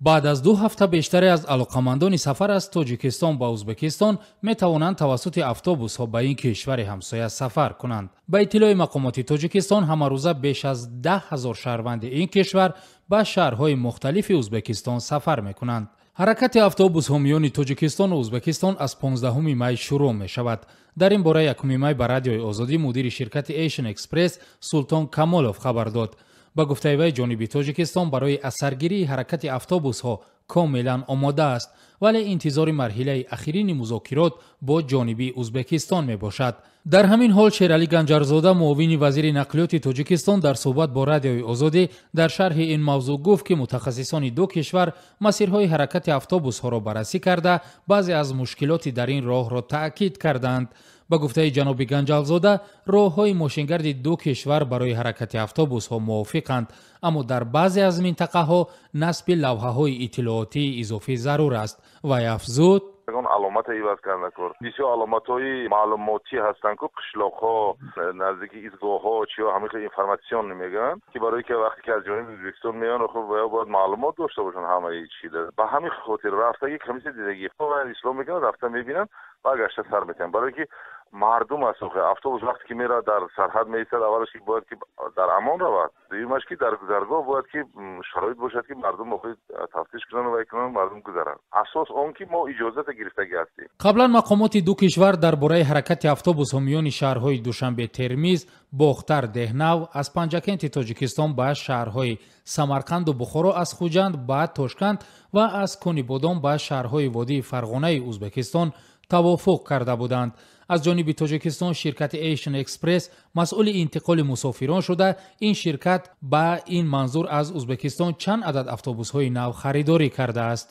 Баъд аз 2 ҳафта бештаре аз алоқамандони сафар аз Тоҷикистон ба Ӯзбекистон метавонанд тавассути автобусҳо ба ин кишвари ҳамсоя сафар кунанд. Ба иттилои мақомоти Тоҷикистон, ҳамарӯза беш аз 10 000 шаҳрванди ин кишвар ба шаҳрҳои мухталифи Ӯзбекистон сафар мекунанд. Ҳаракати автобусҳо миёни Тоҷикистону Ӯзбекистон аз 15 май шурӯъ мешавад. Дар ин бора 1 май ба Радиои Озодӣ мудири ширкати Asian Express Султон Камолов хабар дод. Ба гуфтаи вай, ҷониби Тоҷикистон барои асаргирии ҳаракати автобусҳо комилан омода аст, вале интизори марҳилаи ахирини музокирот бо ҷониби Ӯзбекистон мебошад. Дар ҳамин ҳол, Шералӣ Ганҷарзода, муовини вазири нақлиёти Тоҷикистон, дар суҳбат бо Радиои Озодӣ дар шарҳи ин мавзӯъ гуфт, ки мутахассисони ду кишвар масирҳои ҳаракати автобусҳоро баррасӣ карда, баъзе аз мушкилоти дар ин роҳро таъкид карданд. Ба гуфтаи ҷаноби Ганҷалзода, роҳҳои мошингарди ду кишвар барои ҳаракати автобусҳо мувофиқанд, аммо дар баъзе аз минтақаҳо насби лавҳаҳои иттилоотии изофӣ зарур аст. Вай афзуд: Ягон аломата иваз карда кор, бисёр аломатҳои маълумотӣ ҳастанд ку, қишлоқҳо, наздики истгоҳҳо, чиё, ҳамин хел информационный мегӯянд, ки барои ки вақте ки аз ҷониби Ӯзбекистон меоянд, хуб, бояд маълумот дошта бошанд ҳамаи чида. Ба ҳамин хотир рафтагӣ комиссия дидагӣ ислоҳ мекунанд, рафта мебинанд, баргашта сар метиҳанд, барое ки мардум аст. Автобус вақте ки меравад, дар сарҳад меистад, аввалаш ки бояд ки дар амон равад, дуюмаш ки дар гузаргоҳ бояд ки шароит бошад, ки мардум охир тафтиш кунанд, вай кунанд, мардум гузаранд. Асос он ки мо иҷозата гирифтагӣ ҳастем. Қаблан мақомоти ду кишвар дар бораи ҳаракати автобусҳо миёни шаҳрҳои Душанбе, Термиз, Бохтар, Деҳнав, аз Панҷакенти Тоҷикистон ба шаҳрҳои Самарқанду Бухоро, аз Хуҷанд ба Тошканд ва аз Конибодом ба шаҳрҳои водии Фарғонаи Ӯзбекистон тавофуқ карда буданд. Аз ҷониби Тоҷикистон ширкати Asian Express масъули интиқоли мусофирон шуда, ин ширкат ба ин манзур аз Ӯзбекистон чанд адад автобусҳои нав харидорӣ кардааст.